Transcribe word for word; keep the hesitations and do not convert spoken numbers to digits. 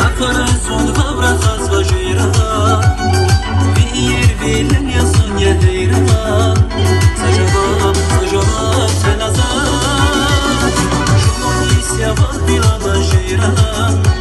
Ахъа зун вав рахазва жуьре, вири вилин я зун я гьейран. Са жаваб, са жаваб це на за, жуван йис я ваз вил алаз жуьре.